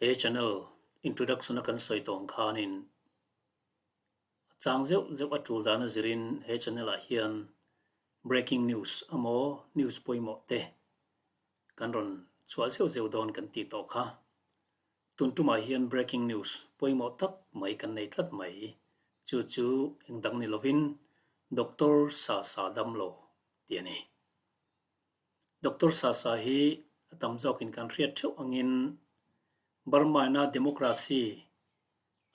He channel introduction a kan sawi tawng khanin a chang zeuh zeuh a tul dan a zirin he channel ah hian breaking news emaw news pawimawh te kan rawn chhuah zeuh zeuh dawn kan tih tawh kha. Tun tumah hian breaking news pawimawh tak mai kan nei tlat mai. Chu chu eng dang ni lovin Doctor Sa Sa Damlo tih a ni. Doctor Sa Sa hi a tam zawkin kan hriat theuh angin Burma-ina democracy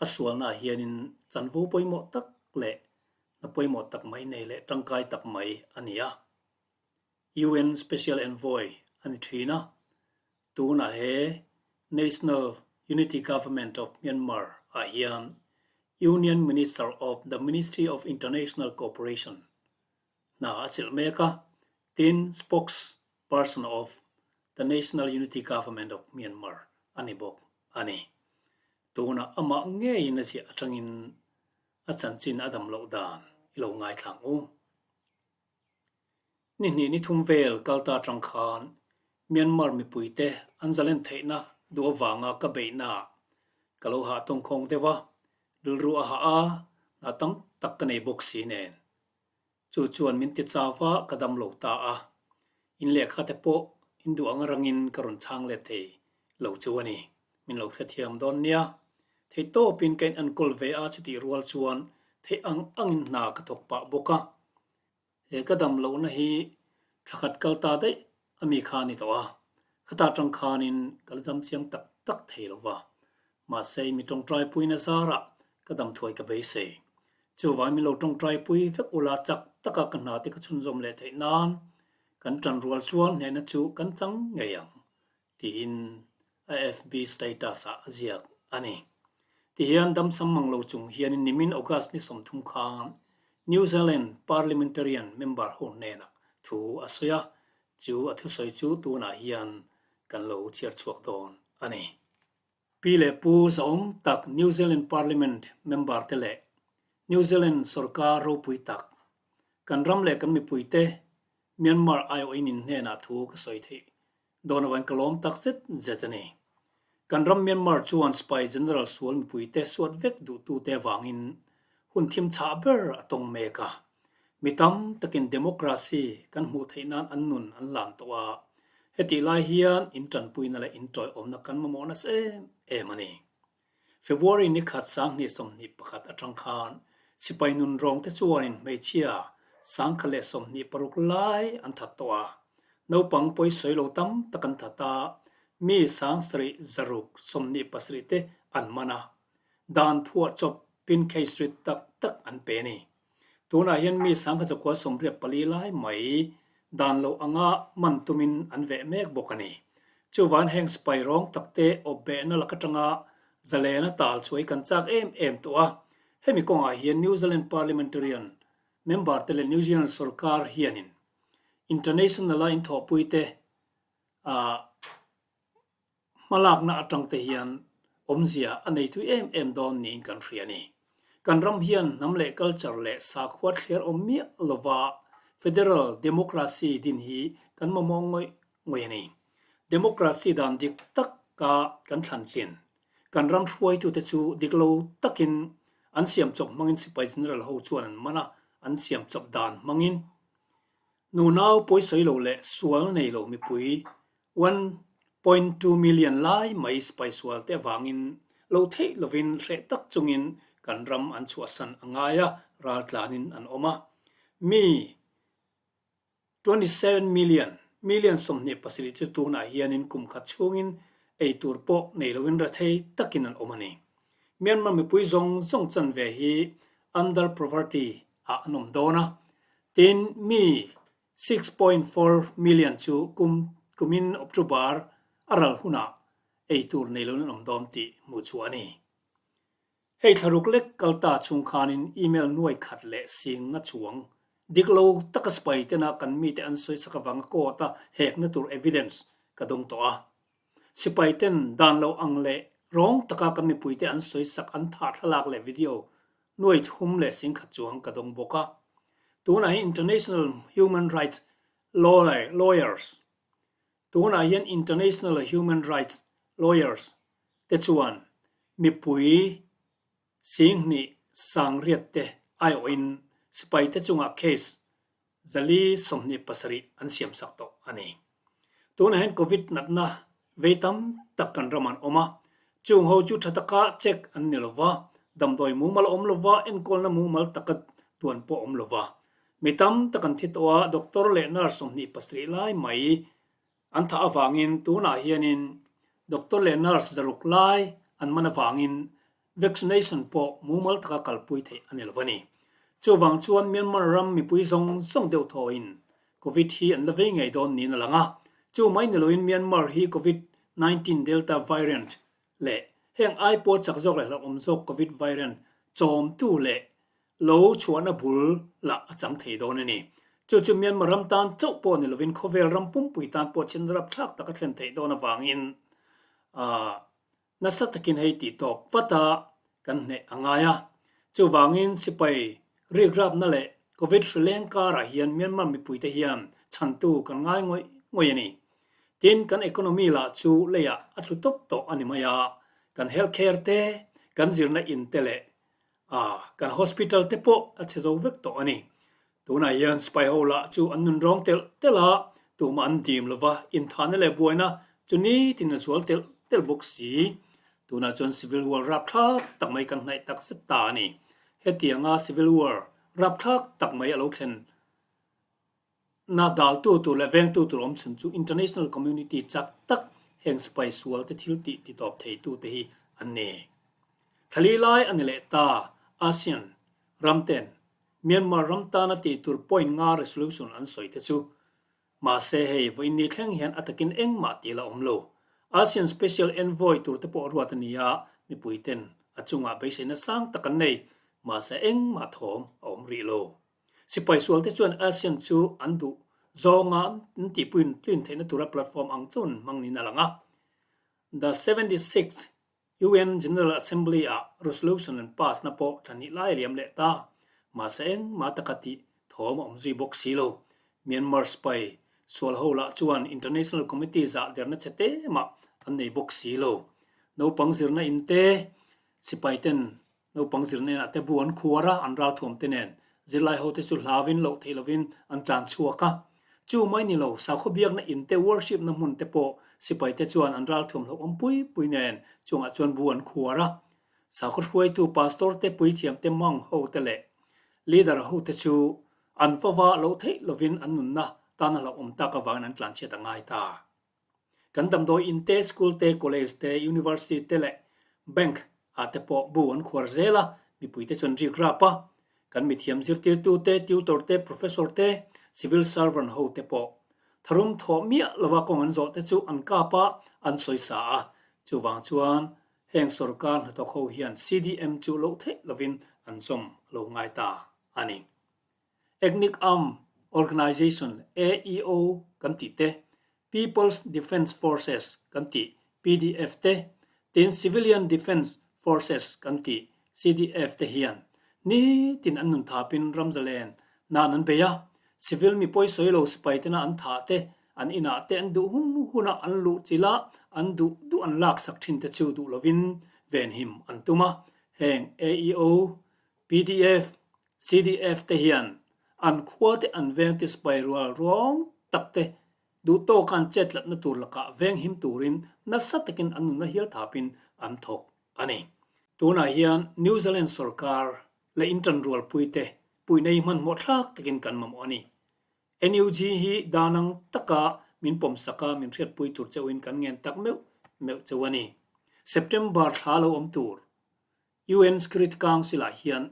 a sualnaah hianin chanvo pawimawh tak leh hna pawimawh tak mai nei leh tangkai tak mai a ni a. UN Special Envoy a ni thin a, tunah he National Unity Government of Myanmar ah hian Union Minister of the Ministry of International Cooperation hna a chelh mek a, tin Spokesperson of the National Unity Government of Myanmar a ni bawk a ni. Tunah amah ngeiin a ziah atangin a chanchin a dam loh dan i lo ngaithlang u. Ni hnih ni thum vel kal ta atang khan Myanmar mipuite an zalen theihna duh avanga ka beihnaah ka lo hah tawngkhawng deuh a, rilru a hah a, hna tam tak ka nei bawk si nen. Chu chuan min ti chau va, ka dam lo ta a. In lehkha te pawh in duh ang rangin ka rawn chhang let thei lo chu a ni. Min lo hrethiam dawn nia. Thei tawpin ka in enkawl ve a, chutih rual chuan theih ang angin hna ka thawk pah bawk a. He ka dam lohna hi thla khat kal ta daih a mi kha a ni tawh a, khata tang khanin ka la dam chiang tak tak thei lo va. Mahse mi tawngtaipuina zarah ka dam thuai ka beisei. Chuvang min lo tawngtaipui vek ula chak taka ka hna te ka chhunzawm leh theih nan kan tan rual chuan hnehna chu kan chang ngei ang tiin a FB status ah a ziak a ni. Tihian damsam mang lo chung hianin nimin August ni 30 khan New Zealand parliamentarian member ho hnenah thu a sawi a, chu a thusawi chu tunah hian kan lo chhiar chhuak dawn a ni. Pi leh Pu zahawm tak New Zealand Parliament member te leh New Zealand sorkar ropui tak, kan ram leh kan mipuite Myanmar aiawhin in hnenah thu ka sawi theih dawn avangin ka lawm tak zet zet a ni. Kan ram Myanmar chuan Spy General sual mipuite suat vek duhtute avangin hun thim chhah ber a tawng mek a. Mi tam takin democracy kan hmuh theih nan an nun an hlan tawh a, hetih lai hian in tanpuina leh in tawiawmna kan mamawh nasa em em a ni. February ni khat 2021 atang khan sipai nun rawng te chuanin hmeichhia 1026 lai an that tawh a, naupang pawisawi lo tam tak an that a, mi 7627 te an man a, dan phuah chawp pin case rit tak tak an pe a ni. Tunah hian mi 1984 lai mai dan loh anga man tumin an veh mek bawk a ni. Chuvan heng sipai rawng takte awp behna lak atanga zalena tal chuai kan chak em em tawh a. Hemi kawngah hian New Zealand Parliamentarian member te leh New Zealand sorkar hianin international-a inthawhpuite ah Hmalakna atang te hian awmzia a nei thui em em dawn niin kan hria a ni. Kan ram hian hnam leh culture leh sakhua thliar awm miah lova federal democracy din hi kan mamawh ngawih ngawih a ni. Democracy dan dik taka kan thlan tlin kan ram hruaitute chu dik lo takin an siam chawp hmangin sipai general ho chuan an man a, an siam chawp dan hmangin nunau pawisawi lo leh sual nei lo mipui 1.2 million lai mai sipai sual te avangin lo theih lovin hreh tak chungin kan ram an chhuahsan a ngai a, raltlanin an awm a. Mi 27 million, million 27 chu tunah hianin kum khat chhungin ei tur pawh nei loin rethei takin an awm a ni. Myanmar mipui zawng zawng chanve hi under poverty ah an awm dawn a, tin mi 6.4 million chu kum kumin October a ral hunah ei tur nei loin an awm dawn tih hmuh chhuah a ni. Hei thlaruk lek kal ta chhung khanin email nuai khat leh sing nga chuang dik lo taka sipai tena kan mite an sawi sak avanga court a hekna tur evidence ka dawng tawh a. Sipai ten dan lo ang leh rawng taka kan mipuite an sawi sak an thah thlalak leh video nuai 3 sing khat chuang ka dawng bawk a. Tunah hian International Human Rights Lawyers Tunah hian International Human Rights Lawyers. te chuan mipui Singhnih Sangriat te aiawhin sipai te chungah case 427 an siamsak tawh a ni. Tunah hian Covid natna vei tam tak kan ram an awm a, chung ho chu tha taka check an ni lova, damdawi mumal a awm lova, enkawlna mumal taka tuan pawh a awm lova. Mi tam tak an thi tawh a, doctor leh nurse 27 lai mai An thah avangin tunah hianin doctor leh nurse 600 lai an man avangin vaccination pawh mumal taka kalpui theih a ni lo a ni. Chuvang chuan Myanmar ram mipui zawng zawng deuh thawhin Covid hi an la vei ngei dawn niin a lang a. Chu mai ni loin Myanmar hi Covid 19 Delta variant leh heng ai pawh chak zawk leh hlauhawm zawk Covid variant chawmtu leh Lo chhuahna bul lah a chang thei dawn a ni. Chu chu Myanmar ram tan chauh pawh ni lovin khawvel ram pumpui tan pawh chin rapthlak tak a thlen theih dawn avangin nasa takin hei tih tawp vat a kan hneh a ngai a. Chuvangin sipai rikrapna leh Covid hrileng karah hian Myanmar mipuite hian chhantu kan ngai ngawih ngawih a ni. Tin, kan economy lah chu leiah a tlu tawp tawh a ni mai a, kan health care te, kan zirna in te leh A, kan hospital te pawh a chhe zo vek tawh a ni. Tunah hian spy ho lah chu an nun rawng telh telh a, tumah an dim lova, inthahna leh buaina chu nitin a zual telh telh bawk si. Tunah chuan civil war rapthlak tak mai kan hnaih tak zet ta a ni. Hetianga civil war rapthlak tak mai a lo thlen Na daltu tur leh vengtu tur awm chhun chu international community chak tak heng sipai sual te thil tih ti tawp thei tu te hi an ni. Thlali lai a ni leh ta, ASEAN ram ten Myanmar ram tana tih tur point nga resolution an sawi te chu mahse hei vawiin ni thleng hian a takin engmah tih la awm lo. ASEAN Special Envoy tur te pawh ruat a ni a, mipui ten a chungah beiseina sang tak an nei, mahse engmah thawm a awm rih lo. Sipai sualte chuan ASEAN chu an duh zawnga an tihpuiin tlin theihna tura platform ang chuan hmang niin a lang a. The 76th UN General Assembly-ah resolution an pass na pawh thla hnih lai a liam leh ta. Mahse engmah taka tih thawm a awm zui bawk si lo. Myanmar sipai sual ho lah chuan international committee zah derna che te mah an nei bawk si lo. Naupang zirna in te sipai ten Naupang zir nenah te bu an khuar a, an ralthuam te nen. Zirlai ho te chu hlauin loh theih lovin an tlan chhuak a. Chu mai ni lo, sakhaw biakna in te, worship na hmun te pawh sipai te chuan an ralthuam hlauhawm pui pui nen chungah chuan bu an khuar a. Sakhaw hruaitu pastor te, puithiam te, monk ho te leh leader ho te chu an vava loh theih lovin an nunna tana hlauhawm tak avangin an tlanchhiat a ngai ta. Kan damdawi in te, school te, college te, university te leh bank ah te pawh bu an khuar zel a, mipui te chuan rik rap a. Kan mithiam zirtirtu te, tutor te, professor te, civil servant ho te pawh tharum thawh miah lova kawng an zawh te chu an kap a, an sawi sa a. Chuvang chuan heng sorkar hnathawk ho hian CDM chu loh theih lovin an zawm a lo ngai ta a ni. Ethnic Armed Organization, AEO, kan tih te, People's Defence Forces kan tih, PDF, te, tin Civilian Defence Forces kan tih, CDF, te hian nitin an nun thapin ram zalen nan an bei a. Civil mi pawisawi lo sipai tena an thah te, an inah te an duh hun huna an luh chilh a, an duh duh an laksak thin te chu duh lovin venhim an tum a. Heng AEO, PDF, CDF te hian an khua te an veng te sipai rual ruang tak te duh tawka an chet tlatna tur lakah veng him turin nasa takin an nunna hial thapin an thawk a ni. Tunah hian New Zealand sorkar leh intan rualpui te puihna hi hmanhmawh thlak takin kan mamawh a ni. NUG hi dan ang taka min pawmsak a min hriatpui tur chauhin kan ngen tak meuh meuh chauh a ni. September thla lo awm tur UN Security Council-ah hian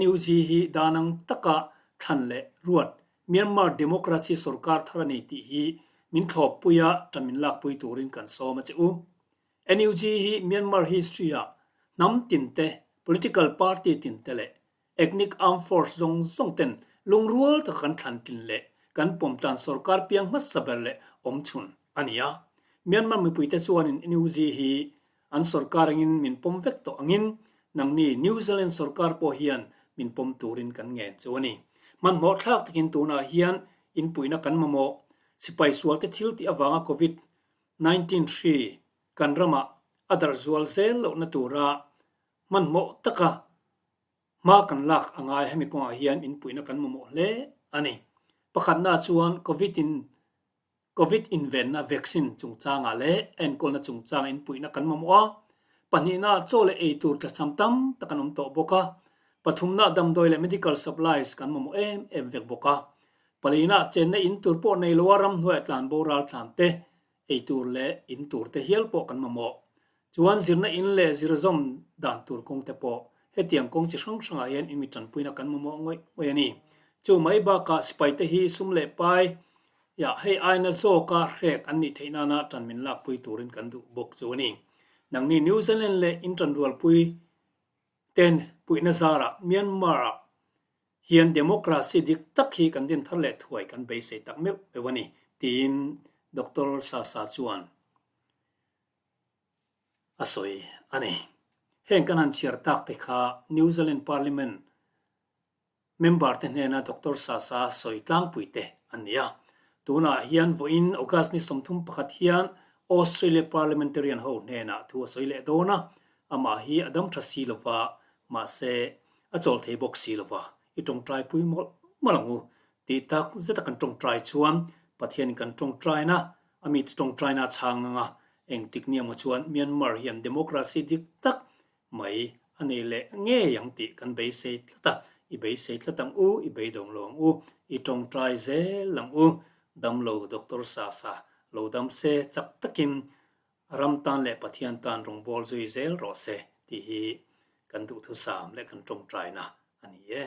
NUG hi dan ang taka thlan leh ruat Myanmar democracy sorkar thar a ni tih hi min thlawppui a tan min lakpui turin kan sawm a che u. NUG hi Myanmar history-ah hnam tinte, political party tinte leh ethnic armed force zawng zawng ten lungrual taka kan thlan tlin leh kan pawmtlan sorkar piang hmasa ber leh awmchhun a ni a. Myanmar mipuite chuanin NUG hi An sorkar angin min pawm vek tawh angin nangni New Zealand sorkar pawh hian min pawm turin kan ngen chu a ni. Hmanhmawh thlak takin tunah hian inpuihna kan mamawh. Sipai sualte thil tih avanga Covid 19 hri kan ramah a darh zual zel lohna tura hmanhmawh taka hma kan lak a ngai hemi kawngah hian inpuihna kan mamawh hle a ni. Pakhatna chuan Covid in Covid invenna vaccine chungchangah leh a enkawlna chungchanga inpuihna kan mamawh a, pahnihna chaw leh ei tur tlachham tam tak an awm tawh bawk a, pathumna damdawi leh medical supplies kan mamawh em em vek bawk a, palina chenna in tur pawh nei loa ramhnuaia tlan boral tlan te, ei tur leh in tur te hial pawh kan mamawh. Chuan zirna in leh zirzawm dan tur kawng te pawh hetiang kawng chi hrang hrangah hian in mi tanpuina kan mamawh ngawih ngawih a ni. Chu mai bakah sipai te hi sum leh pai Ia, hei aina zawka hrek an nih theih nana tan min lakpui turin kan duh bawk chu a ni. Nangni New Zealand leh intanrualpui ten puihna zarah Myanmar-ah hian democracy dik tak hi kan din thar leh thuai kan beisei tak meuh meuh a ni, tiin Doctor Sasa chuan a sawi a ni. Heng kan han chhiar tak te kha New Zealand Parliament Member te hnena Doctor Sasa sawi tlangpui te an ni a. Tunah hian vawiin August ni 31 hian Australia Parliamentarian ho hnenah thu a sawi leh dawn a, amah hi a dam tha si lova, mahse a chawl thei bawk si lova, i tawngtai pui mawlh mawlh ang u tih tak zeta kan tawngtai chuan Pathianin kan tawngtaina a mite tawngtaina a chhang ang a, engtik ni emaw chuan Myanmar hian democracy dik tak mai a nei leh ngei ang tih kan beisei tlat a, i beisei tlat ang u, i beidawng lo ang u, i tawngtai zel ang u, damlo Doctor Sasa lo dam se chak takin ram tan leh Pathian tan rawngbâwl zui zel rawh se tih hi kan duhthusam leh kan tawngtaina a ni e.